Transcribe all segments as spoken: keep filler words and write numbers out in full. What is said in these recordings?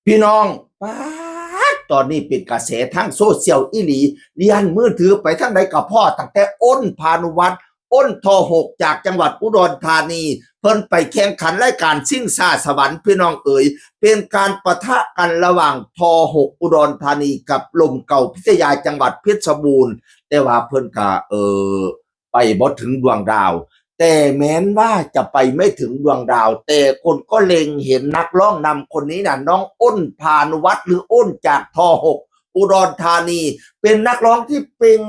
พี่น้อง ป๊าด ตอนนี้เป็นกระแสทางโซเชียลอีหลี เลียนมือถือไปทางใดก็พ้อตั้งแต่อ้นพานุวัฒน์ อ้น ทอหก จากจังหวัดอุดรธานี เพิ่นไปแข่งขันรายการชิงช้าสวรรค์ พี่น้องเอ๋ย เป็นการปะทะกันระหว่าง ทอหก อุดรธานีกับลมเก่าพิทยาจังหวัดเพชรบูรณ์ แต่ว่าเพิ่นก็ เออ ไปบ่ถึงดวงดาว แต่แม้นว่าจะไปไม่ถึงดวงดาว แต่คนก็เล็งเห็นนักร้องนำคนนี้นะ น้องอ้นพานุวัฒน์ หรืออ้นจาก ทอหก อุดรธานี เป็นนักร้องที่เปล่ง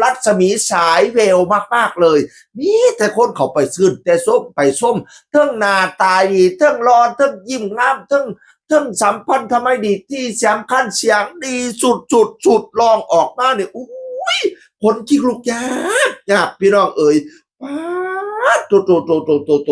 รัศมีฉายแววมากๆเลย มีแต่คนเข้าไปชื่นแต่ชมไปชม เทิงหน้าตาดี เทิงหล่อ เทิงยิ้มงาม เทิง เทิงสัมพันธไมตรี ที่สำคัญเสียงดีสุดๆ สุด ร้องออกมาเนี่ย อุ้ย ขนคิกลุกยากยาก พี่น้องเอ๋ย ป๊าด โตโตโตโตโตโต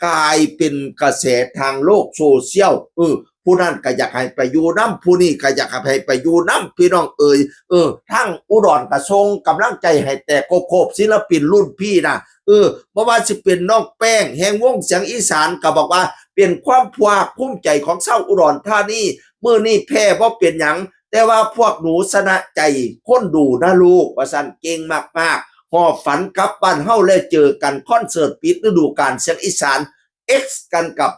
กลายเป็นกระแสทางโลกโซเชียล เออ ผู้นั้นก็อยากให้ไปอยู่นำ ผู้นี้ก็อยากให้ไปอยู่นำ พี่น้องเอ๋ย เออ ทั้งอุดรก็ส่งกำลังใจให้แต่โคบๆ ศิลปินรุ่นพี่นะ เออ บ่ว่าสิเป็นน้องแป้ง แห่งวงเสียงอีสาน ก็บอกว่าเป็นความภาคภูมิใจของชาวอุดรธานี มื้อนี้แพ้บ่เป็นหยัง แต่ว่าพวกหนูชนะใจคนดูนะลูก ว่าซั่น เก่งมากๆ หอบฝันกลับบ้านเฮา แล้วเจอกันคอนเสิร์ตปิดฤดูกาลเสียงอีสาน X กันกับ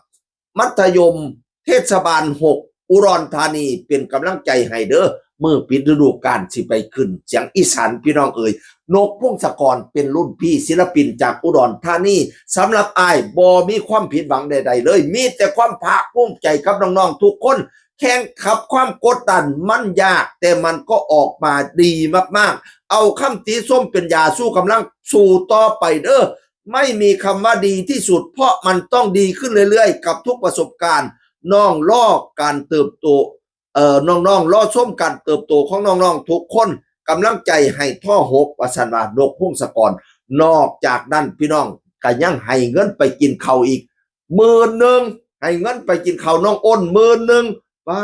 มัธยมเทศบาล หก อุดรธานี เป็นกำลังใจให้เด้อ มื้อปิดฤดูกาลสิไปขึ้นเสียงอีสาน พี่น้องเอ๋ย นกพงศกรเป็นรุ่นพี่ศิลปินจากอุดรธานี สำหรับอ้ายบ่มีความผิดหวังใดๆเลย มีแต่ความภาคภูมิใจกับน้องๆทุกคน แข่งขับความกดดันมันยาก แต่มันก็ออกมาดีมากๆ เอาคำติชมเป็นยาชูกำลัง สู้ต่อไปเด้อ ไม่มีคำว่าดีที่สุด เพราะมันต้องดีขึ้นเรื่อยๆ กับทุกประสบการณ์ น้องรอการเติบโต เอ่อ น้องๆรอชมการเติบโตของน้องๆทุกคน กำลังใจให้ ทอหก ว่าซั่นว่า นกพงศกร นอกจากนั้นพี่น้องก็ยังให้เงินไปกินข้าวอีกหมื่นหนึ่ง ให้เงินไปกินข้าวน้องอ้นหมื่นหนึ่ง ป๊า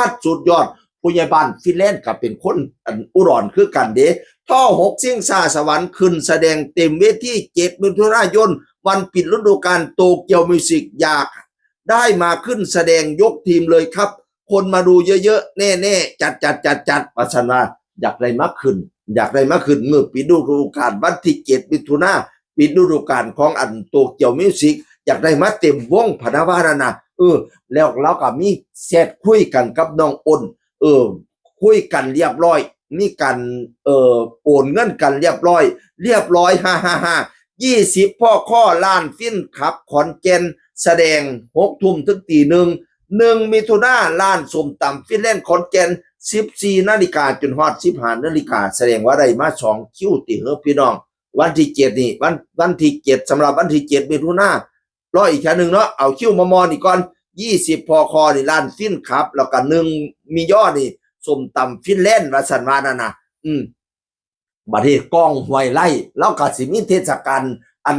ด สุดยอด ผู้ใหญ่บ้านฟินแลนด์ก็เป็นคนอันอุดรคือกันเด้ ทอหก ชิงช้าสวรรค์ขึ้นแสดงเต็มเวที เจ็ด มิถุนายน วันปิดฤดูกาล โตเกียวมิวสิก อยากได้มาขึ้นแสดงยกทีมเลยครับ คนมาดูเยอะๆ แน่ๆ จัดจัดจัดจัด ว่าซั่นว่า อยากได้มาขึ้น อยากได้มาขึ้นมื้อปิดฤดูกาล วันที่ เจ็ด มิถุนา ปิดฤดูกาลของอันโตเกียวมิวสิก อยากได้มาเต็มวงพะนะว่านั่นนะ เออ แล้วเราก็มีแชทคุยกันกับน้องอ้น เออ คุยกันเรียบร้อย มีการ เอ่อ โอนเงินกันเรียบร้อย เรียบร้อย ฮ่าฮ่าฮ่า ยี่สิบ พ.ค. ลานฟินคลับขอนแก่น แสดง หก ทุ่มถึงตี หนึ่ง หนึ่ง มิถุนา ร้านส้มตำฟินแลนด์ขอนแก่น สิบสี่ นาฬิกาจนฮอด สิบห้า นาฬิกา แสดงว่าได้มาสองคิวติเหรอพี่น้อง วันที่ เจ็ด นี่ วัน วันที่ เจ็ด สำหรับวันที่ เจ็ด มิถุนา รออีกแค่หนึ่งเนาะ เอาคิวมอมอนี่ก่อน ยี่สิบ พ.ค. นี่ ร้านฟินคลับ แล้วก็ หนึ่ง มิยอนี่ ส้มตำฟินแลนด์ ว่าซั่นว่านั่นนะ อืม บัดนี้ก้อง ห้วยไร่ แล้วก็สิมีเทศกาลอัน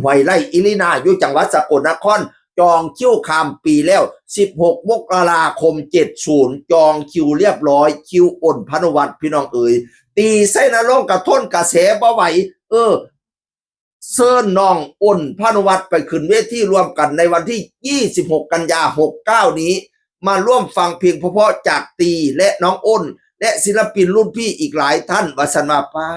ห้วยไร่อีรีนา อยู่จังหวัดสกลนคร จองคิวข้ามปีแล้ว สิบหก มกราคม เจ็ดศูนย์ จองคิวเรียบร้อย คิวอ้นพานุวัฒน์ พี่น้องเอ๋ย ตีไส้นรงค์กระทนกระแสบ่ไหว เออ เชิญน้องอ้นพานุวัฒน์ไปขึ้นเวทีร่วมกันในวันที่ ยี่สิบหก กันยา หกเก้า นี้ มาร่วมฟังเพลงเพราะๆจากตีและน้องอ้น และศิลปินรุ่นพี่อีกหลายท่าน ว่าซั่นว่า ป๊า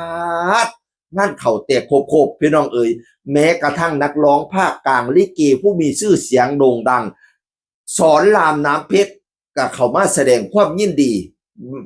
ด งานเข้าแตกโคบๆ พี่น้องเอ๋ย แม้กระทั่งนักร้องภาคกลางลิเกผู้มีชื่อเสียงโด่งดัง สอนรามน้ำเพชร ก็เข้ามาแสดงความยินดี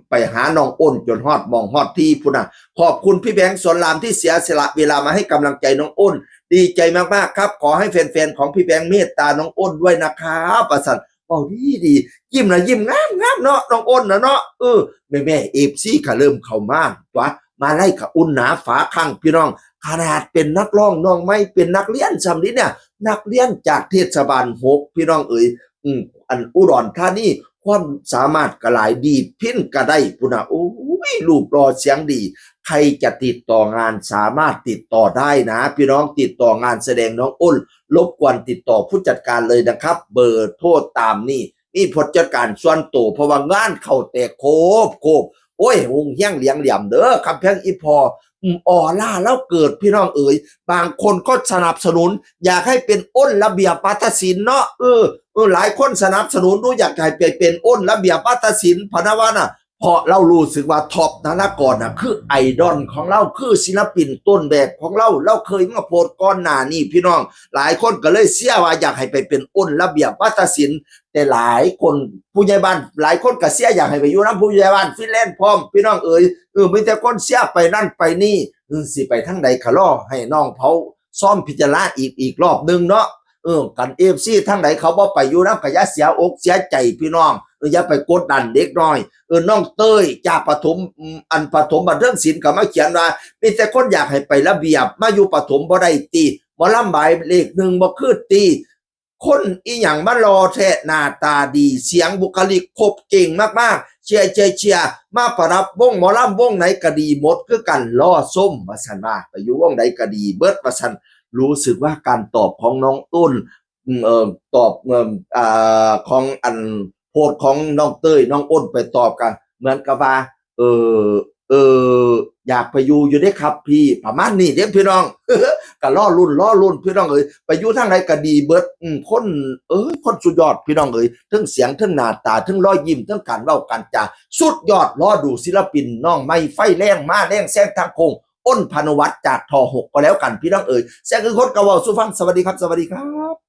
ไปหาน้องอ้นจนฮอดหม่องฮอดที่พุ้นน่ะ ขอบคุณพี่แบงค์สอนรามที่เสียสละเวลามาให้กำลังใจน้องอ้น ดีใจมากๆครับ ขอให้แฟนๆของพี่แบงค์เมตตาน้องอ้นด้วยนะครับ ว่าซั่น เว้าดีดี ยิ้มนะยิ้มงามงามเนาะ น้องอ้นนะเนาะ เออ แม่ๆ เอฟซี ก็เริ่มเข้ามาตั๊ว มาไล่กับอุ่นหนาฝาคังพี่น้อง ขนาดเป็นนักร้องน้องใหม่ เป็นนักเรียนส่ำนี้เนี่ย นักเรียนจากเทศบาล หก พี่น้องเอ๋ย อืม อันอุดรธานี ความสามารถก็หลาย ดีดพิณก็ได้พุ้นน่ะ โอ้ย รูปหล่อเสียงดี ใครจะติดต่องานสามารถติดต่อได้นะ พี่น้องติดต่องานแสดงน้องอ้น รบกวนติดต่อผู้จัดการเลยนะครับ เบอร์โทรตามนี่ มีผู้จัดการส่วนตัว เพราะว่างานเข้าแตกโคบโคบ โอ้ย ฮุงเฮี้ยงเหลียงเหลี่ยมเด้อ คำแพงอีพอ อืมออร่าลาวเกิดพี่น้องเอ๋ย บางคนก็สนับสนุน อยากให้เป็นอ้นระเบียบวาทศิลป์เนาะ เออ เออ หลายคนสนับสนุนดู อยากให้ไปเป็นอ้นระเบียบวาทศิลป์พะนะว่าน่ะ เพราะลาวรู้สึกว่าท็อปธนกรน่ะคือไอดอลของลาว คือศิลปินต้นแบบของลาว ลาวเคยมาโพสต์ก่อนหน้านี้พี่น้อง หลายคนก็เลยเชียร์ว่าอยากให้ไปเป็นอ้นระเบียบวาทศิลป์ แต่หลายคนผู้ใหญ่บ้านหลายคนก็เชียร์อยากให้ไปอยู่นำผู้ใหญ่บ้านฟินแลนด์พร้อมพี่น้องเอ๋ย เออ มีแต่คนเชียร์ไปนั่นไปนี่ เออ สิไปทางใดก็รอให้น้องเผาซ้อมพิจารณาอีก อีกรอบหนึ่งเนาะ เออ กัน เอฟซี ทางใดเขาบ่ไปอยู่นำก็อย่าเสียอกเสียใจพี่น้อง เออ อย่าไปกดดันเด็กน้อย เออ น้องเต้ยจากประถม อืม อันประถมบันเทิงศิลป์ก็มาเขียนว่า มีแต่คนอยากให้ไประเบียบ มาอยู่ประถมบ่ได้ติ หมอลำหมายเลขหนึ่งบ่คือติ คนอีหยังมาหล่อแท้ หน้าตาดี เสียงบุคลิกครบ เก่งมากๆ เชียร์ เชียร์ เชียร์ มาประดับวงหมอลำวงไหนก็ดีหมดคือกัน รอชม ว่าซั่นว่า ไปอยู่วงใดก็ดีเบิด ว่าซั่น รู้สึกว่าการตอบของน้องอ้น อืม เอ่อ ตอบ เอิ่ม อ่า ของอันโพสต์ของน้องเต้ย น้องอ้นไปตอบกัน เหมือนกับว่า เออ เออ อยากไปอยู่อยู่เด้ครับพี่ ประมาณนี้เด้พี่น้อง ก็รอลุ้น รอลุ้นพี่น้องเอ๋ย ไปอยู่ทางใดก็ดีเบิด อืม คน เอ้ย คนสุดยอดพี่น้องเอ๋ย เทิงเสียง เทิงหน้าตา เทิงรอยยิ้ม เทิงการเว้าการจา สุดยอด รอดูศิลปินน้องใหม่ไฟแรงมาแรงแซงทางโค้ง อ้นพานุวัฒน์จากทอหกก็แล้วกันพี่น้องเอ๋ย แซงคือคนกะเว้าสู่ฟัง สวัสดีครับ สวัสดีครับ